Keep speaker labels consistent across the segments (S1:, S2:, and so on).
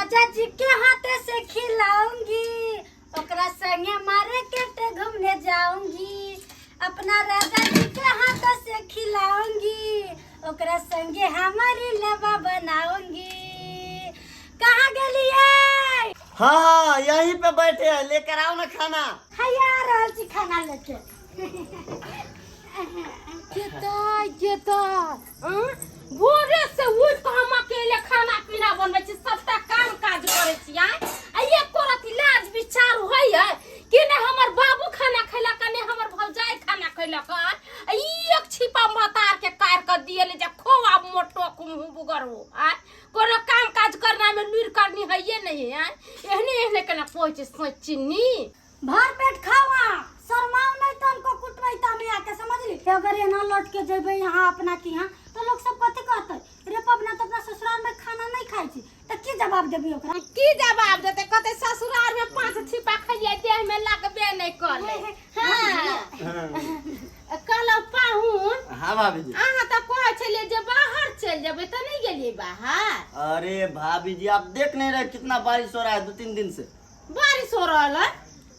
S1: राजा जी के हाथ से खिलाऊंगी, ओकरा संगे मार्केट घूमने जाऊंगी। अपना राजा जी के हाथ से खिलाऊंगी, ओकरा संगे हमारी लबा बनाऊंगी। कहाँ गेलिए?
S2: हाँ हाँ, यहीं पे बैठे हैं, लेकर आओ ना खाना।
S1: हैया रहल छी खाना लेके।
S3: जेतै जेतै हँ? भोरे से उठि कऽ हम अकेले खाना पीना बनबै छी, सबटा काम काज करै छी आँय। आ एको रति लाज विचार होइए कि नहि हमर बाबू खाना खैलक आ नहि हमर भौजाइ खाना खैलक आँय? आ ई एक छिपा मतार के काटि कऽ दियलै जे खो आब मोटो मुँह बुगर हो आँय। कोनो काम काज करना में लुरि करनी हइए नहीं है आँय। एहने एहने केना कहै छै सचिनी।
S1: भर पेट खाओ आ शर्माओ नहीं तो हमको कुटबै त हमें आके समझ ली। अगर एना लौट के जेबै यहाँ अपना के यहाँ तो लोग सब कथी कहतै, रे पबना तो अपना ससुराल में खाना नहीं खाइ छी, त की जवाब देबै ओकरा?
S3: की जवाब देतै? कहतै ससुराल में 5 छिपा खैलियै देह में लगबे नहीं करलै। हाँ कहलहुँ पाहुन।
S2: हाँ भाभी जी।
S3: अहाँ तऽ कहै छलियै जे बाहर चलि जेबै, तऽ नहि गेलियै बाहर?
S2: अरे भाभी जी, आप देख नहीं रहे कितना बारिश हो रहा है 2-3 दिन से।
S3: बारिश हो रहल है?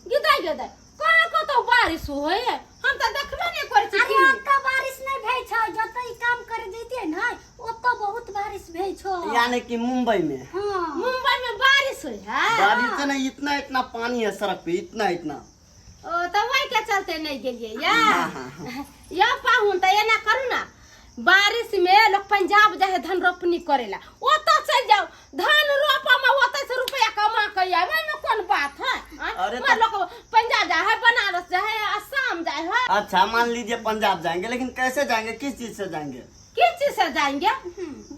S3: गिदाई गिदाई कहाँ कतौ बारिश होय है, हम तऽ देखबे नहि करै छी।
S1: अरे ओतऽ बारिश नहीं भई छौ, जतऽ ई काम करे जैतियै ने ओतऽ बहुत बारिश भई छौ।
S2: यानी कि मुंबई में।
S1: हाँ।
S3: मुंबई में बारिश होय है?
S2: बारिश से नहीं, इतना इतना पानी है सड़क पे, इतना इतना।
S3: ओ तऽ वही के चलते नहीं गेलियै या?
S2: हाँ, हाँ, हाँ।
S3: या पाहुन तऽ एना करू ना, बारिश में लोग पंजाब जाए है धान रोपनी करेला, ओतऽ चलि जाओ धान रोपा में, ओतऽ से रुपया कमा के आबै में कोन बात है? आँय?
S2: अरे
S3: मार लोग पंजाब जाए है, बनारस जाए है, असम जाए है।
S2: अच्छा मान लीजिए पंजाब जाएंगे, लेकिन कैसे जाएंगे, किस चीज से जाएंगे?
S3: किस चीज से जाएंगे?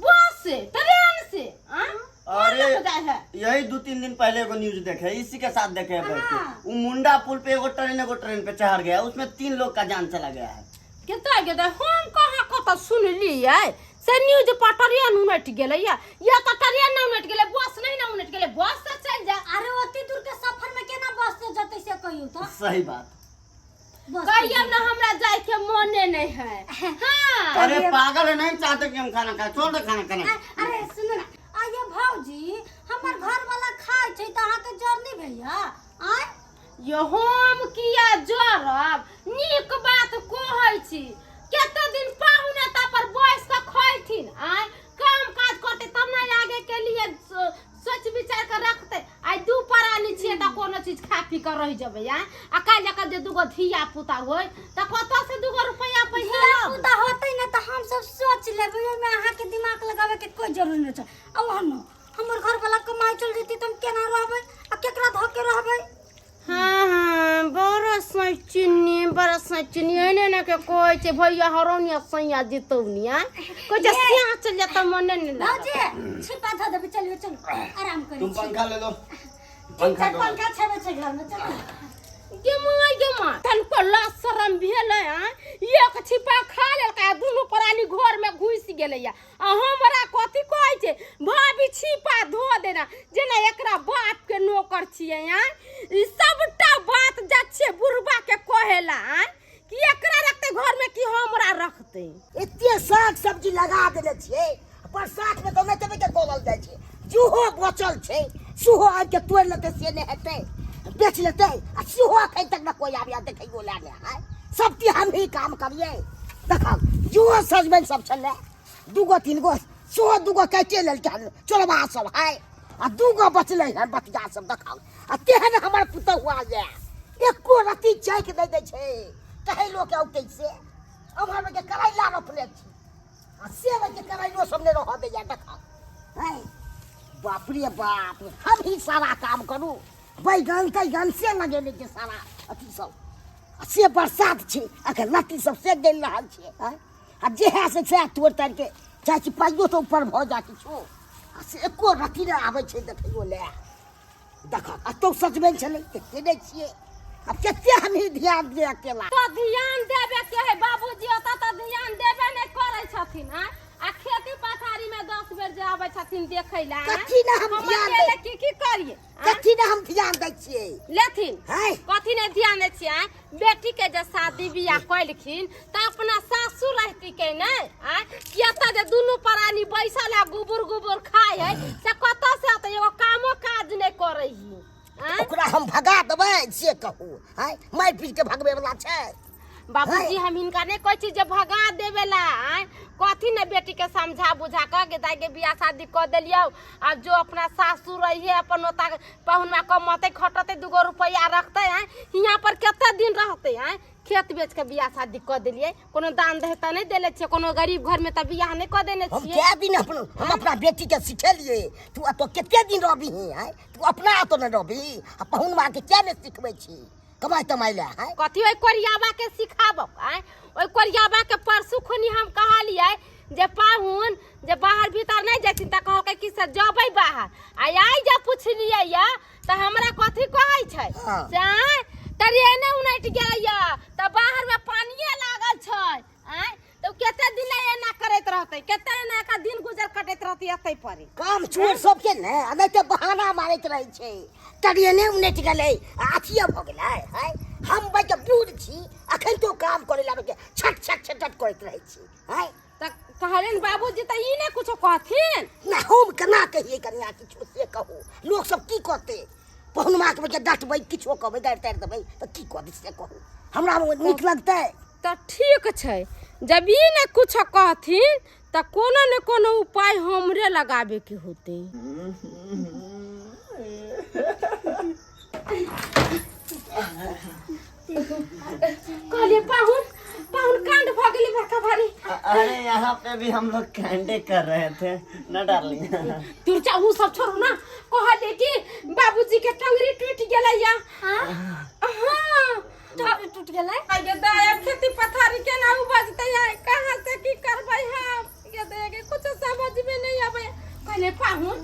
S3: बस से, ट्रेन से, आँय? कौन
S2: अरे
S3: लोग जाए है?
S2: यही 2-3 दिन पहले एगो न्यूज देखे, इसी के साथ देखे है बैठ के।
S1: हाँ।
S2: वो मुंडा पुल पे एगो ट्रेन पे चढ़ गया, उसमें 3 लोग का जान चला गया है।
S3: कतऽ गेलै? हम कहाँ कतऽ सुनलियै से न्यूज पर ट्रेन उनटि गेलै या या तऽ ट्रेन नहि उनटि गेलै, बस नहीं ने उनटि गेलै, बस से चलि जा।
S1: अरे ओते दूर के सफर में केना बस से जतै से कहियौ तऽ?
S2: सही बात।
S1: बस
S3: कहियौ ना, हमरा जाय के मोने नहीं है। हाँ।
S2: अरे पागल है, नहीं चाहते कि हम खाना खाए, छोड़ दे खाना खाना।
S1: अरे सुनू ना, आइए भौजी, हमर घर वाला खाय छै तऽ अहाँके जर नहीं भैया? आँय?
S3: यो हम किया जरब, नीक बात कहै छी। कते दिन पाहुन एता पर बैस कऽ खैथिन आँय, काम काज करतै तब ने आगे के लिए सोच विचार के रखतै। आइ 2 प्राणी छियै तऽ कोनो चीज खा पी कऽ रहि जेबै आँय, आ काल्हि जकर जे 2 धिया पुता होय तऽ कतऽ से 2 रुपैआ पैसा
S1: धिया
S3: लाबू?
S1: पुता होतै ने तऽ हम सब सोच लेबै, ओहिमे अहाँके दिमाग लगाबे के कोई जरूरी नहि छै। आ ओहनो हमर घर वाला कमाई चल जेतै तऽ हम केना रहबै आ केकरा धऽ के रहबै?
S3: हाँ हाँ, बड़ा सचिनी, बड़ा सचिनी, एने ने के कहै छै भैया हरौनिया सैया जितौनिया, कहै छै सिया चल जाता मने ने लागत।
S1: भौजी छिपा धऽ देबै, चलियो चलो आराम करै
S2: तुम
S1: छी।
S2: पंखा ले लो।
S1: ठीक
S2: पंखा
S1: छै,
S2: दो।
S1: पंखा छेबै छै घर में, चलो।
S3: गे माय गे माय, तनको लाज शरम भेलै आँय, एक छिपा खा लेलकै आ दुनू प्राणी घर में घुसि गेलैया। आ हमरा कथी कहै छै भाभी छिपा धो देना, जेना एकरा बाप के नौकर छियै आँय। ई सबटा बात जाछे बुढ़बा के कहेला आँय कि एकरा रखते घर में कि हमरा रखते।
S4: एते साग सब्जी लगा देने छियै, बरसात में तऽ नहि देबै के गोलल जाइ छै, जूहो बचल छै सेहो आबि के तोड़ि लेतै, से नहि हेतै बेच लेतै, आ सेहो अखन तक ने कोइ आबि देखैयो लए नहि है। सब चीज हमही काम करियै। देखब जूहो सजमनि सब छलै 2 3 गो, सेहो 2 काटिए लेलकै हन चोरबा सब है, आ 2 बचलै हन बतिया सब। देखब आ तेहन हमर पुतहुआ यऽ एको रत्ती चैक नहि दै छै, कहै लोक औतै से। अमहर के करैला रोपने छी आ से के करैलो सब नहि रहऽ दैया। देखब है बाप रे बाप, हम ही सारा काम करू, बैगन तैगन से लगेने छै सारा अथी सब, आ से बरसात छै अखन लत्ती सब से गलि रहल छै। आँय? आ जेहे से सएह तोड़ि ताड़िके चाहै छी पाइयो तऽ ऊपर भऽ जाय किछो, आ से एको रत्ती नहि आबै छै देखैयो लए। देखऽ कतौ सजमनि छलै देखते नहि छियै, आब कते हमही ध्यान दियै अकेला।
S3: तो ध्यान देबे के है बाबूजी, ओतऽ तऽ ध्यान देबे नहि करै छथिन आँय। आ खेती पथारी में 10 बेर जे आबै छथिन देखै लए आँय।
S4: कथी ने हम
S3: हम
S4: ध्यान
S3: अकेले
S4: दै
S3: की की करियै आँय?
S4: कथी ने हम ध्यान दै छियै?
S3: लेथिन।
S4: हैं?
S3: कथी ने ध्यान दै छियै आँय? बेटी के जे शादी बियाह कैलखिन तऽ अपना सासु रहती के ने आँय? किया तऽ जे दुनू प्राणी बैसल आ गुबुर गुबुर खाय है से कतऽ से अतै? एगो कामो
S4: से कहू आँय मारि पीट के भगबै वला छै
S3: बाबूजी हम हिनका नहि कहै छी जे भगा देवे ला आँय कथी ने बेटी के समझा बुझा कऽ गे दाइ के बियाह शादी कऽ देलियौ आब जो अपना सासुर रहिए अपन ओता पहुनमा कमतै खटतै दूगो रुपैआ रखतै आँय हियाँ पर कते दिन रहतै आँय खेत बेच के बियाह शादी कऽ देलियै कोनो दान दहेज तऽ नहि देले छियै कोनो गरीब घर में तऽ बियाह नहि कऽ देने
S4: हम
S3: छियै
S4: कए दिन अपन हम अपना बेटी के सिखेलियै तू एतऽ कते दिन रहबही आँय तू अपना एतऽ नहि रहबही आ पहुनमा के किया नहि सिखबै छी कमाइ तमाइ लए आँय
S3: कथी ओहि कोरियाबा के सिखाबो आँय ओहि कोरियाबा के परसू खुनी हम कहलियै जे पाहुन जे बाहर भीतर नहि जेथिन तऽ कहलकै कि से जबै बाहर आ आइ जे पुछलियै यऽ तऽ हमरा कथी कहै छै
S4: हाँ।
S3: से आँय ट्रेने उनटि गेलै यऽ तऽ बाहरमे पानिये लागल छै आँय तऽ कते दिन एना करैत रहतै कते एना एकर दिन गुजर कटैत रहतै एतै परी
S4: काम चोर सबके ने आ नहि तऽ बहाना मारैत रहै छै ट्रेने उनटि गेलै आ अथिये भऽ गेलै आँय हम बैठ बूढ़ छी अखन तो काम करै लए आबै छट छट छट छट करैत रहै छी आँय
S3: तऽ कहलियनि बाबूजी तऽ ई नहि कुछो कहथिन
S4: ना हम केना कहियै कनिया किछो से कहू लोक सब की कहतै पहुनमाके बच्चा डटबै किछो कहबै गारि तारि देबै तऽ की कहतै से कहू हमरा नीक लगतै
S3: तऽ ठीक छै जब ई नहि कुछो कहथिन तऽ कोनो ने कोनो उपाय हमरे लगाबेके होतै। कहलिए पाहुन पाहुन कांड भ गेलै बड़का भारी।
S2: अरे यहाँ पे भी हम लोग कैंडे कर रहे थे ना डार्लिंग।
S3: तुरचा उ सब छोड़ू ना, कहलिए कि बाबूजी के टंगरी टूट गेलै या। हाँ
S1: टूट टूट गेलै।
S3: आगे दाया खेती पथारी केना उपजतै है, कहाँ से की करबै हम? ये दया के कुछ समझ में नहीं आबै। कहले पाहुन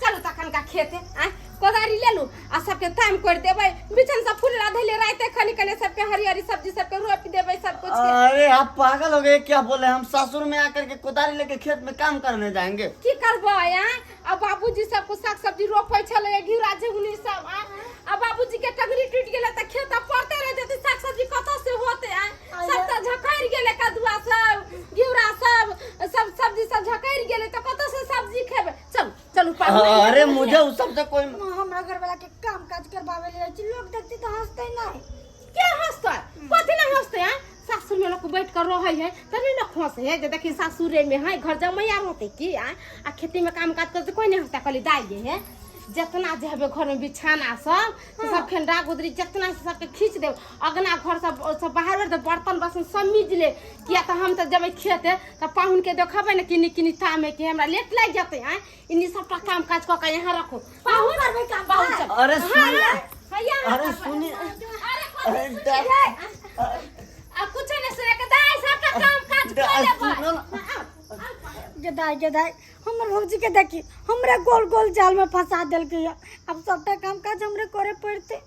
S3: चलू तखन का खेते आ कोदारी ले लू आ सबके ताम कर देबै, बिछन सब फूल धैले राते खनी कने सबके हरी हरी सब्जी सबके रोपि देबै सब कुछ के।
S2: अरे आप पागल हो गए क्या? बोले हम ससुर में आकर के कोदारी लेके खेत में काम करने जाएंगे?
S3: की करबै आ? आ बाबूजी सब कुछ साग सब्जी रोपै छलै, घिउरा झिंगुनी सब आ। आ बाबूजी के टंगरी टूटि गेलै तऽ खेत आब पड़ते रहि जेतै, साग सब्जी कतऽ से होतै आ? सब तऽ झखड़ि गेलै, कदुआ सब घिउरा सब सब सब्जी सब झखड़ि गेलै तऽ कतऽ से सब्जी खेबै? चलू चलू पाहुन।
S2: अरे मुझे उस सब से कोई
S1: हमरा घर वाला के काम काज करबावे ले जाइ छी, लोग देखते तऽ हंसते नहीं।
S3: के हंसतै? कथी ले हंसतै? आँय सासुर में लोग बैठ कर रहै है तऽ नहि ने हंसै है जे देखी सासुरे में है घर जमैया रहतै की आँय आ खेती में काम काज करतै कोई नहीं हंसतै। कहली दाइ गे है जितना जे हेबे घर में बिछाना सब से सब खेंडा गुदरी जितना से सबके खींच देब, अगना घर सब सब बाहर उहर बर्तन बासन सब मीज ले, किया तऽ हम तऽ जेबै खेते तऽ पाहुन के देखबै ने किनी किनी तामे के हमरा लेट लागि जेतै। आँय इन्नी सबटा काम काज कऽ के यहाँ रखो पाहुन।
S1: करबै काम
S3: पाहुन सब।
S2: अरे
S3: हाँ,
S2: सुनिए।
S3: हाँ, यहाँ
S2: अरे
S3: करबै।
S2: सुनिए।
S3: अरे
S2: अरे
S3: कथी
S2: डा-
S3: आ कुछ नहीं सुने के दाइ सबटा काम काज कऽ लेबै।
S2: सुनो ना।
S1: गदाई गदाई हमर भौजी के देखी हमरा गोल गोल जाल में फंसा देलकै या। अब सबटा काम काज हमरे करे पड़ते,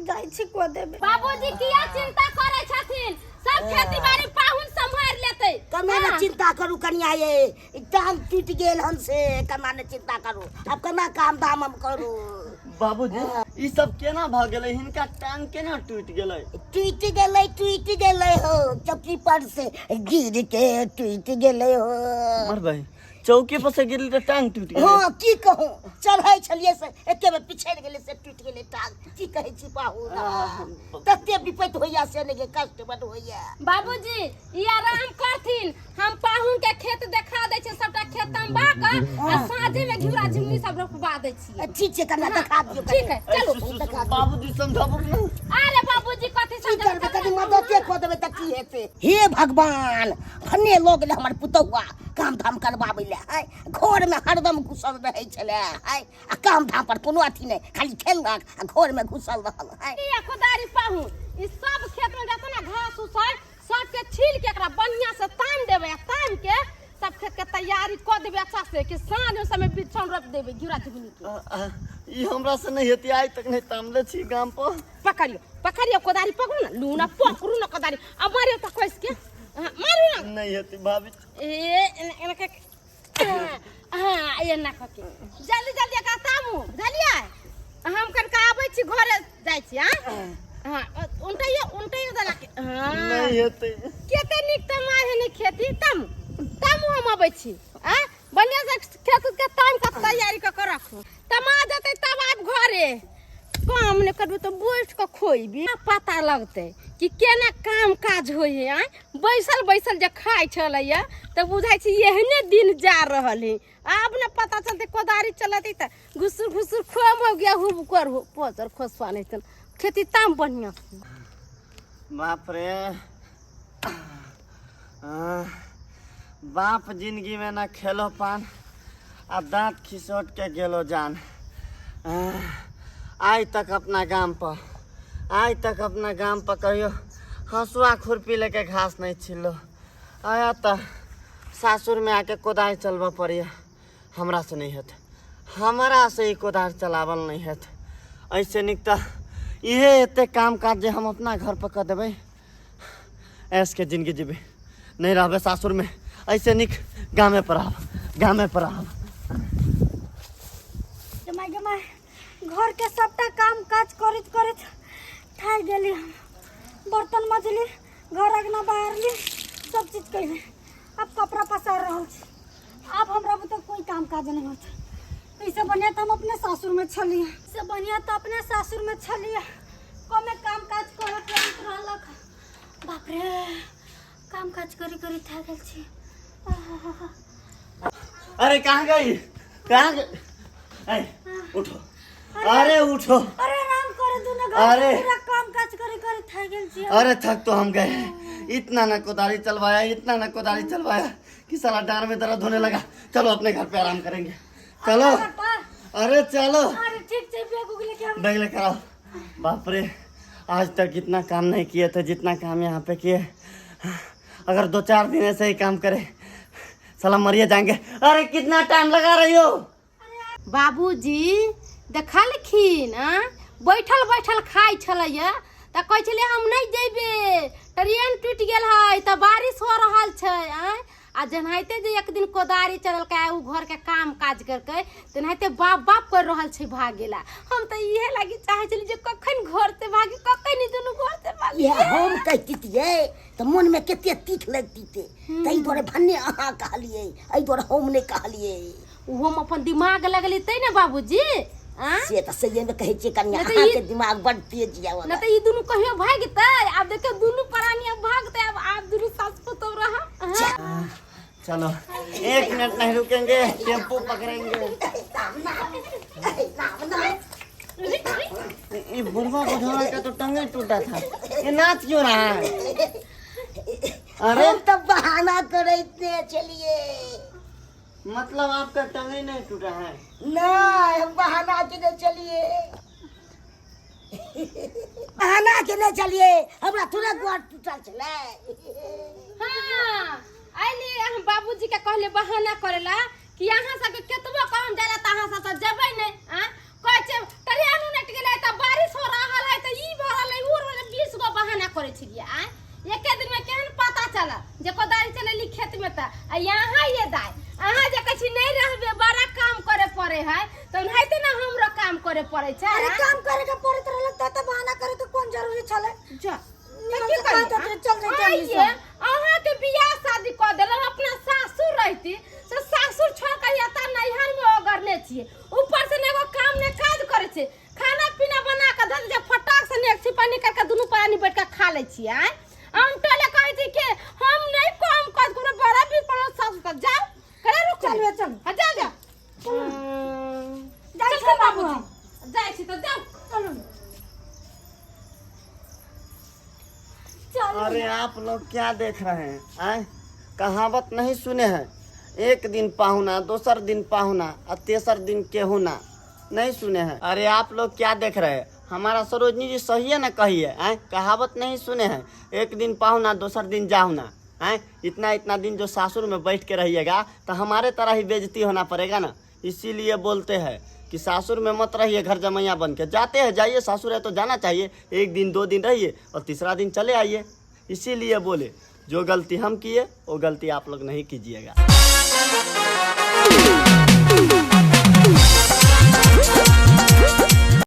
S1: जाइ छी कऽ देबै।
S3: बाबूजी किया चिंता करै छथिन? सब खेती बाड़ी पाहुन सम्हारि लेतै।
S4: कना ने चिंता करू कनिया, ये ई टांग टूटि गेल हन से कना ने चिंता करू, आब केना काम धाम हम करू?
S2: बाबूजी ई सब केना भऽ गेलै? हिनका टांग केना टूटि गेलै?
S4: टूटि गेलै, टूटि गेलै हो, चौकी पर से गिर के टूटि गेलै हो।
S2: मर भाई चौकी पर से गिरली तऽ टांग टूटि गेलै?
S4: हँ की कहूँ, चढ़ै छलियै से एके बेर पिछड़ि गेलै से टूटि गेलै टांग। की कहै छी पाहुन, तते विपैत होइया से नहि कष्ट बड होइया।
S3: बाबूजी ई आराम करथिन, हम पाहुन के खेत देखा दै छियै, सबटा खेत तमबा कऽ आ साँझे में घिउरा झिंगुनी सब रोपवा दै छियै।
S4: ठीक छै कनिया, देखा दियौ।
S3: ठीक है चलू।
S2: बाबूजी समझाबू ने।
S3: अरे बाबूजी कथी
S4: की
S3: समझाबू?
S4: करबै, कनि मदते कऽ देबै तऽ की हेतै? हे भगवान, भने लऽ गेलै हमर पुतहुआ काम धाम करबाबै लए। है घरमे हरदम घुसल रहै छलै है आ काम धाम पर कोनो अथी नहि, खाली खेललक आ घरमे घुसल रहल है।
S3: ई कोदारी पाहुन ई सब खेत में जितना घास उस है सबके छील के एकरा बढ़िया से ताम देबै आ ताम के सब खेत के तैयारी कऽ देबै अच्छा से कि साँझ में समय बिछौन रोपि देबै घिउरा झिंगुनी के।
S2: ई हमरा से नहीं हेती, आइ तक नहीं तामले छी गाम पर।
S3: पकड़ियो पकड़ियो कोदारी, पकड़ू ना, लू ना, पकड़ू ना कोदारी आ मारियो तऽ कसि के। हाँ, मारू ना।
S2: नहीं हेती भाभी।
S3: ए एना एना के हाँ एना कऽ के जल्दी जल्दी एकरा तामू, बुझलियै? हम कनिका आबै छी, घरे जाइ छी। हाँ हाँ उनटैयो उनटैयो देला के। हाँ
S2: नहीं हेतै।
S3: कते नीक तऽ माय है ने खेती। तामू तामू, हम अबै छी। आ बढ़िया से खेत उत के ताम के तैयारी कऽ के राखू, तमा जेतै तब आबि घरे। काम नहि करबै तऽ बैठ कऽ खोइबी पता लगतै कि केना काम काज होइ है। आँय, बैसल बैसल जे खाइ छलैया तऽ बुझाइ छै एहने दिन जा रहल है। आब ने पता चलतै, कोदारी चलतै तऽ घुसुर घुसुर खोम हो गया, हुब कर हो पोचर खोसवा नहीं तन खेती ताम बढ़िया से।
S2: बाप रे, बाप जिंदगी में ना खेलो पान आ दांत खिसोट के गेलो जान। आइ तक अपना गाम पर, आइ तक अपना गाम पर कहियो हंसुआ खुरपी लेके घास नहीं छिल्लो। आया तऽ सासुर में आके कोदारि चलबऽ पड़ैया। हमरा से नहीं हेत, हमरा से ई कोदारि चलावल नहीं हेत। ऐसे नीक तऽ इहे एते काम काज जे हम अपना घर पर कऽ देबै, ऐस के जिंदगी जीबै, नहीं रहबै सासुर में। ऐसे नीक गामे पर रहब, गामे पर रहब।
S1: गे माय गे माय, घर के सबटा काम काज करैत करैत थाकि गेली हम। बर्तन मजली, घर अंगना बाहरली, सब चीज कैली, अब कपड़ा पसार रहल छी। आब हमरा बुते कोई काम काज नहीं होत। ऐसे बढ़िया तो हम अपने सासुर में छलिए, से बढ़िया तो अपने सासुर में छलिए, कमे काम काज करे पड़ैत रहलक। बाप रे, काम काज करी करी थाकि गेल छी। आहा।
S2: अरे कहाँ गई, कहाँ गई? ऐ, उठो, अरे उठो।
S1: अरे आराम करे दुने घर
S2: अरे।
S1: के पूरा काम काज करे करे थक गेल छी।
S2: अरे थक तो हम गए हैं, इतना ना कोदारी चलवाया, इतना ना कोदारी चलवाया कि साला डांड में दर्द होने लगा। चलो अपने घर पे आराम करेंगे, चलो।
S1: घर पर?
S2: अरे चलो।
S1: अरे ठीक छै, बैग उग लेके आबू।
S2: बैग लेकर आओ। बाप रे, आज तक इतना काम नहीं किए थे जितना काम यहाँ पे किए। अगर 2-4 दिन ऐसे ही काम करे साला मरिए जाएंगे। अरे कितना टाइम लगा रही हो?
S3: बाबूजी देखलखिन आ बैठल बैठल खाइ छलैया तऽ कहै छलै हम नहि जेबै, ट्रेन टूटि गेल है तऽ बारिश हो रहल छै। आँय, आ जेनाहिते जे एक दिन कोदारी चललकै, ओ घरके काम काज करकै, तेनाहिते बाप बाप कर रहल छै भागेला। हम तऽ इहे लागी चाहै छली जे कखन घर से भागी, कखन ई दुनू घर से भागी।
S4: इएह हम कहितियै तऽ मोनमे कते तीख लगतिते, ताहि दुआरे भन्ने अहाँ कहलियै, एहि दुआरे हम नहि कहलियै।
S3: ओहो हम अपन दिमाग लगली तै ने बाबूजी। आँ?
S4: से तऽ सहिए मे कहै छियै कनिया,
S3: नहि तऽ ई-
S4: अहाँके दिमाग बड तेज यऽ।
S3: नहि तऽ ई दुनू कहियो भागतै? आब देखियौ दुनू प्राणी आब भागतै, आब आब दुनू सास पुतोह रहब। हाँ?
S2: चलो 1 मिनट नहीं रुकेंगे, टेम्पू पकड़ेंगे। ये बुढ़वा बुढ़वा का तो टंगे टूटा था, ये नाच क्यों रहा है? अरे
S4: हम तऽ बहाना करैत छलियै।
S2: मतलब आपका टंग ही नहीं टूटा है?
S4: नहीं, हम बहाना केने चलिए, बहाना केने चलिए, हमरा थोड़ा गोड़ टूटल छलै।
S3: हाँ, अइली हम बाबूजी के कहले बहाना करेला कि अहाँ सबके केतबो काम जाला तऽ अहाँ सब तऽ जेबै नहि। आँ, कहै छै ट्रेन उनटि गेलै तऽ बारिश हो रहल है तऽ ई भऽ रहल है ओ रहल है, 20 गो बहाना करै छलियै। आँय, एके दिन में केहन पता चलल जे कोदारी चलेली खेत में तऽ आ यहाँ ये दाय अहाँ जे कहै छी नहि रहबे, बड़ा काम करे पड़े है, तऽ ओनाहिते ने हमरो काम करे पड़े छै।
S1: अरे
S3: आँय?
S1: काम करे के पड़ैत रहलक तऽ बहाना करे के कोन जरूरी छलै?
S3: जा
S1: निकल
S3: की
S1: के
S3: करियै?
S1: कहत रहै, चल जैते हमनी
S3: आइये,
S1: सब।
S3: अहाँके बियाह शादी कऽ देलहुँ, अपना सासुर रहिती से सासुर छोड़ कऽ एतऽ नैहरमे ओगरने छियै, ऊपर से ने एगो काम ने काज करै छै, खाना पीना बना कऽ धऽ दै छै, फटाक से ने एक छिपा निकालि कऽ दुनू प्राणी बैठ कऽ खा लै छियै। आँय, हम टोले कहै छी कि हम नहि काम काज करब, बड़ा भी पड़ो सासुर तऽ जाउ करे रुक
S1: चलबे, चलू।
S3: हाँ, जाउ जाउ।
S1: जाइ
S3: चल,
S1: छै
S3: चल
S1: बाबू।
S3: बाबूजी, जाइ छी तऽ जाउ।
S1: चलू चलू।
S2: अरे आप लोग क्या देख रहे हैं? आए कहावत नहीं सुने हैं? एक दिन पाहुना, दोसर दिन पाहुना और तेसर दिन केहुना, नहीं सुने हैं? अरे आप लोग क्या देख रहे हैं? हमारा सरोजनी जी सही है ना कही है? आए कहावत नहीं सुने हैं? एक दिन पाहुना दोसर दिन जाहुना। आए इतना इतना दिन जो सासुर में बैठ के रहिएगा तो हमारे तरह ही बेइज्जती होना पड़ेगा ना। इसीलिए बोलते हैं कि सासुर में मत रहिए घर जमैया बन के। जाते हैं जाइए, सासुर है तो जाना चाहिए, 1 दिन 2 दिन रहिए और तीसरा दिन चले आइए। इसीलिए बोले जो गलती हम किए वो गलती आप लोग नहीं कीजिएगा।